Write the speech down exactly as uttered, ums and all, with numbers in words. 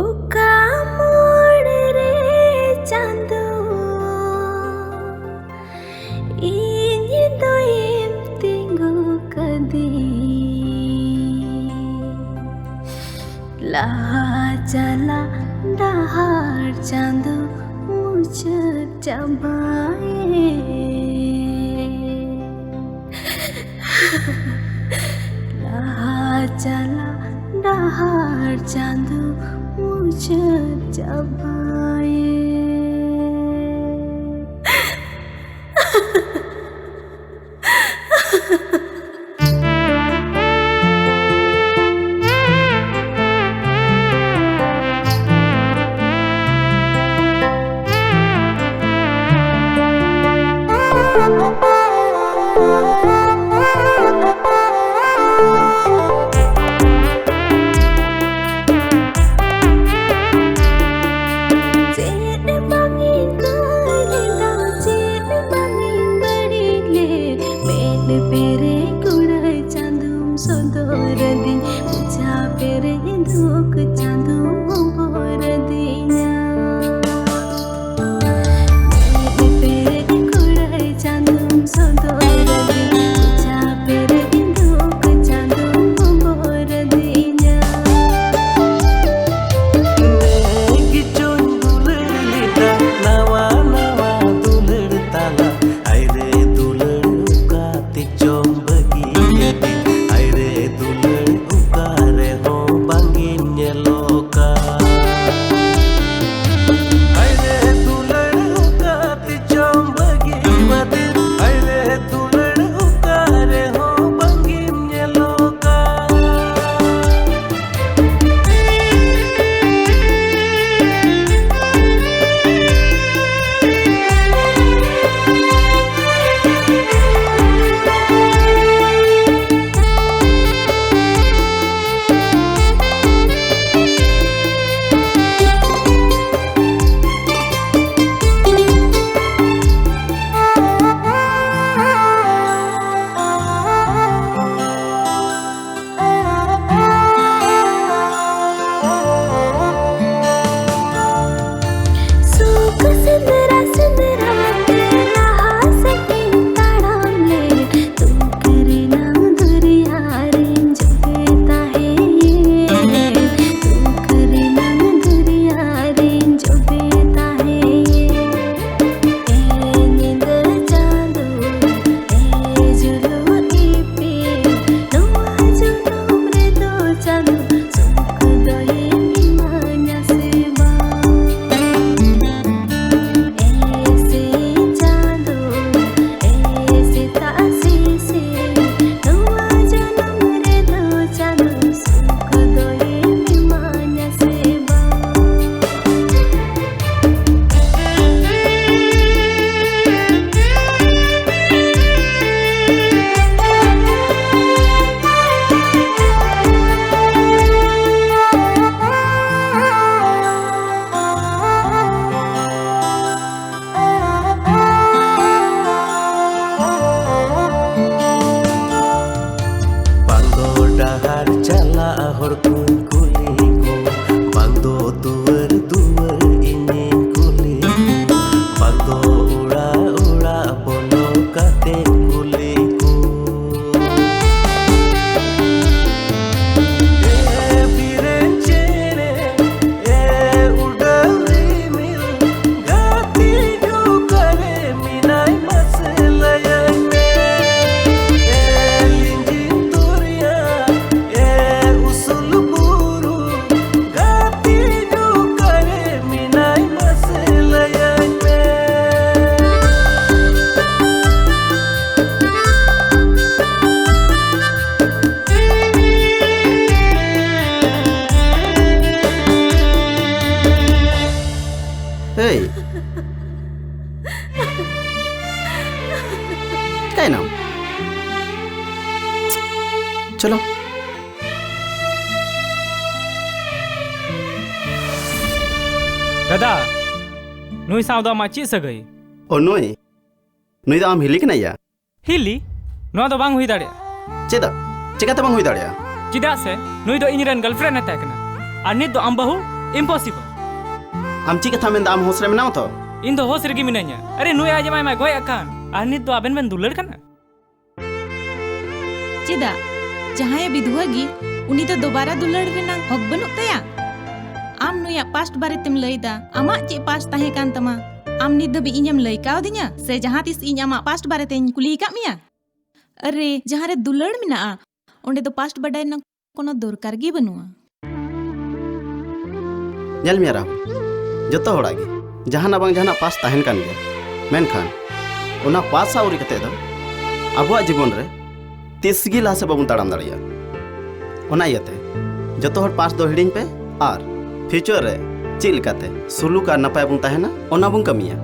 ᱚᱠᱟ ᱢᱳᱲ ᱨᱮ ᱪᱟᱸᱫᱚ ᱤᱧ ᱫᱚᱭᱮᱢ ᱛᱤᱸᱜᱩ ᱠᱟᱹᱫᱤᱧ? ᱞᱟᱦᱟ ᱪᱟᱞᱟᱜ ᱰᱟᱦᱟᱨ ᱪᱟᱸᱫᱚ ᱢᱩᱪᱟᱹᱫ ᱪᱟᱵᱟᱭᱮᱱ᱾ ᱞᱟᱦᱟ ᱪᱟᱞᱟᱜ ᱰᱟᱦᱟᱨ ᱪᱟᱸᱫᱚ ᱢᱩᱪᱟᱹᱫ ᱪᱟᱵᱟᱭᱮᱱ᱾ ᱪᱮᱫ ᱵᱟᱝ ᱤᱧ ᱠᱟᱹᱭ ᱞᱮᱫᱟ, ᱪᱮᱫ ᱵᱟᱝ ᱤᱧ ᱵᱟᱹᱲᱤᱡ ᱞᱮᱫ, ᱢᱮᱫ ᱯᱮᱨᱮᱡ ᱠᱩᱲᱟᱹᱭ ᱪᱟᱸᱫᱚᱢ ᱥᱚᱫᱚᱨ ᱟᱹᱫᱤᱧ, ᱢᱚᱪᱟ ᱯᱮᱨᱮᱡ ᱫᱩᱠ ᱪᱟᱸᱫᱚᱢ ᱦᱚᱵᱚᱨ ᱟᱹᱫᱤᱧᱟ᱾ ᱢᱮᱫ ᱯᱮᱨᱮᱡ ᱠᱩᱲᱟᱹᱭ ᱪᱟᱸᱫᱚᱢ ᱥᱚᱫᱚᱨ ᱟᱹᱫᱤᱧ, ᱢᱚᱪᱟ ᱯᱮᱨᱮᱡ ᱫᱩᱠ ᱪᱟᱸᱫᱚᱢ ᱦᱚᱵᱚᱨ ᱟᱹᱫᱤᱧᱟ᱾ ᱱᱮᱜᱮ ᱪᱚᱧ ᱫᱩᱞᱟᱹᱲ ᱞᱮᱫᱟ ᱱᱟᱣᱟ ᱱᱟᱣᱟ ᱫᱩᱞᱟᱹᱲ ᱛᱟᱞᱟ, ᱟᱭᱨᱮ ᱫᱩᱞᱟᱹᱲ ᱚᱠᱟ ᱛᱮᱪᱚ ᱮᱱᱟᱢ? ᱪᱚᱞᱚ᱾ ᱫᱟᱫᱟ, ᱱᱩᱭ ᱥᱟᱶ ᱫᱚ ᱟᱢᱟᱜ ᱪᱮᱫ ᱥᱟᱹᱜᱟᱹᱭ? ᱚ, ᱱᱩᱭ? ᱱᱩᱭ ᱫᱚ ᱟᱢ ᱦᱤᱞᱤ ᱠᱟᱱᱟᱭᱟ? ᱦᱤᱞᱤ? ᱱᱚᱣᱟ ᱫᱚ ᱵᱟᱝ ᱦᱩᱭ ᱫᱟᱲᱮᱭᱟᱜᱼᱟ᱾ ᱪᱮᱫᱟᱜ? ᱪᱮᱠᱟᱛᱮ ᱵᱟᱝ ᱦᱩᱭ ᱫᱟᱲᱮᱭᱟᱜᱼᱟ? ᱪᱮᱫᱟᱜ ᱥᱮ ᱱᱩᱭ ᱫᱚ ᱤᱧ ᱨᱮᱱ girlfriend ᱮ ᱛᱟᱦᱮᱸ ᱠᱟᱱᱟ, ᱟᱨ ᱱᱤᱛ ᱫᱚ ᱟᱢ ᱵᱟᱹᱦᱩ? Impossible᱾ ᱟᱢ ᱪᱮᱫ ᱠᱟᱛᱷᱟᱢ ᱢᱮᱱᱫᱟ? ᱟᱢ ᱦᱳᱥ ᱨᱮ ᱢᱮᱱᱟᱢᱟ ᱛᱚ? ᱤᱧ ᱫᱚ ᱦᱳᱥ ᱨᱮᱜᱮ ᱢᱤᱱᱟᱹᱧᱟ᱾ ᱟᱨᱮ, ᱱᱩᱭ ᱟᱡ ᱡᱟᱶᱟᱭ ᱢᱟᱭ ᱜᱚᱡ ᱟᱠᱟᱱ, ᱟᱨ ᱱᱤᱛ ᱫᱚ ᱟᱵᱮᱱ ᱵᱮᱱ ᱫᱩᱞᱟᱹᱲ ᱠᱟᱱᱟ? ᱪᱮᱫᱟᱜ? ᱡᱟᱦᱟᱸᱭᱮ ᱵᱤᱫᱷᱩᱣᱟᱹ ᱜᱮ, ᱩᱱᱤ ᱫᱚ ᱫᱚᱵᱟᱨᱟ ᱫᱩᱞᱟᱹᱲ ᱨᱮᱱᱟᱜ ᱦᱚᱠ ᱵᱟᱹᱱᱩᱜ ᱛᱟᱭᱟ? ᱟᱢ ᱱᱩᱭᱟᱜ past ᱵᱟᱨᱮ ᱛᱮᱢ ᱞᱟᱹᱭ ᱮᱫᱟ᱾ ᱟᱢᱟᱜ ᱪᱮᱫ past ᱛᱟᱦᱮᱸ ᱠᱟᱱ ᱛᱟᱢᱟ? ᱟᱢ ᱱᱤᱛ ᱫᱷᱟᱹᱵᱤᱡ ᱤᱧᱮᱢ ᱞᱟᱹᱭ ᱠᱟᱣᱫᱤᱧᱟ? ᱥᱮ ᱡᱟᱦᱟᱸ ᱛᱤᱥ ᱤᱧ ᱟᱢᱟᱜ past ᱵᱟᱨᱮ ᱛᱮᱧ ᱠᱩᱞᱤ ᱟᱠᱟᱫ ᱢᱮᱭᱟ? ᱟᱨᱮ, ᱡᱟᱦᱟᱸ ᱨᱮ ᱫᱩᱞᱟᱹᱲ ᱢᱮᱱᱟᱜᱼᱟ, ᱚᱸᱰᱮ ᱫᱚ past ᱵᱟᱰᱟᱭ ᱨᱮᱱᱟᱜ ᱠᱳᱱᱳ ᱫᱚᱨᱠᱟᱨ ᱜᱮ ᱵᱟᱹᱱᱩᱜᱼᱟ᱾ ᱧᱮᱞ ᱢᱮᱭᱟ ᱨᱟᱦᱩᱞ, ᱡᱚᱛᱚ ᱦᱚᱲᱟᱜ ᱜᱮ ᱡᱟᱦᱟᱱᱟᱜ ᱵᱟᱝ ᱡᱟᱦᱟᱱᱟᱜ past ᱛᱟᱦᱮᱱ ᱠᱟᱱ ᱜᱮᱭᱟ, ᱢᱮᱱᱠᱷᱟᱱ ᱚᱱᱟ past ᱥᱟᱶ ᱩᱨᱤ ᱠᱟᱛᱮ ᱫᱚ ᱟᱵᱚᱣᱟᱜ ᱡᱤᱵᱚᱱ ᱨᱮ ᱛᱤᱥ ᱜᱮ ᱞᱟᱦᱟ ᱥᱮᱫ ᱵᱟᱵᱚᱱ ᱛᱟᱲᱟᱢ ᱫᱟᱲᱮᱭᱟᱜᱼᱟ᱾ ᱚᱱᱟ ᱤᱭᱟᱹᱛᱮ ᱡᱚᱛᱚ ᱦᱚᱲ past ᱫᱚ ᱦᱤᱲᱤᱧ ᱯᱮ ᱟᱨ future ᱨᱮ ᱪᱮᱫ ᱞᱮᱠᱟᱛᱮ ᱥᱩᱞᱩᱠ ᱟᱨ ᱱᱟᱯᱟᱭ ᱵᱚᱱ ᱛᱟᱦᱮᱱᱟ, ᱚᱱᱟ ᱵᱚᱱ ᱠᱟᱹᱢᱤᱭᱟ᱾